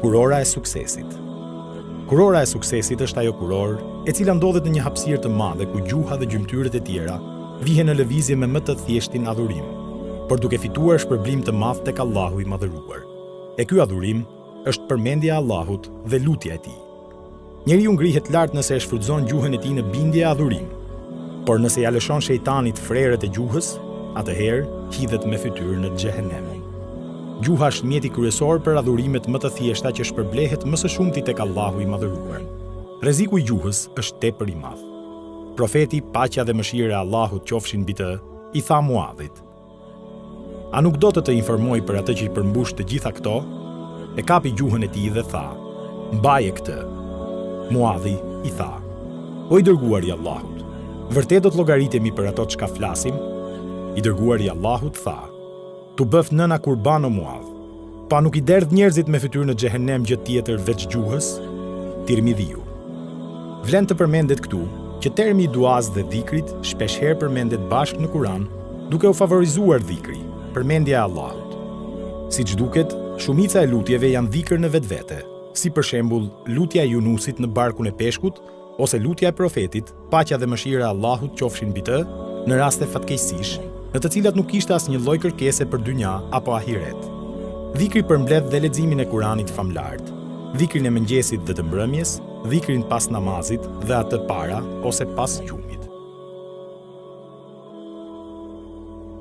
Kurora e suksesit. Kurora e suksesit është ajo kurorë, e cila ndodhet në një hapësirë të madhe ku gjuha dhe gjymtyrët e tjera vihen në lëvizje me më të thjeshtin adhurim, por duke fituar shpërblim të madh tek Allahu i Madhëruar. E ky adhurim është përmendja e Allahut dhe lutja e Tij. Njeriu ngrihet lart nëse e shfrytëzon gjuhën e tij në bindje e adhurim. Por nëse ia lëshon shejtanit frerët e gjuhës, atëherë hidhet me fytyrë në xhehenem. Gjuha është mjeti kryesor për adhurimet më të thjeshta që shpërblehet më së shumti tek Allahu i Madhëruar. Rreziku i gjuhës është tepër i madh. Profeti, paqja dhe mëshira e Allahut qofshin mbi të, i tha Muadhit, A nuk do të të informoj për atë që i përmbush të gjitha këto? E kapi gjuhën e tij dhe tha, Mbaje këtë. Muadhi i tha, O i dërguari i Allahut, vërtet do të llogaritemi për ato çka flasim? I dërguari i Allahut tha, T'u bëftë nëna kurban o Muadh. Po a nuk i derdh njerëzit me fytyrë në xhehenem gjë tjetër veç gjuhës? Tirmidhiu. Vlen të përmendet këtu që termi i duasë dhe dhikrit shpeshherë përmendet bashkë në Kuran, duke u favorizuar dhikri, përmendja e Allahut. Siç duket, shumica e lutjeve janë dhikër në vetvete, si për shembull lutja e Junusit në barkun e peshkut ose lutja e Profetit, paqja dhe mëshira e Allahut qofshin mbi të, në raste fatkeqësish, në të cilat nuk kishte asnjë lloj kërkese për dynja apo ahiret. Dhikri përmbledh dhe leximin e Kuranit famëlartë, dhikrin e mëngjesit dhe të mbrëmjes, dhikrin pas namazit dhe atë para ose pas gjumit.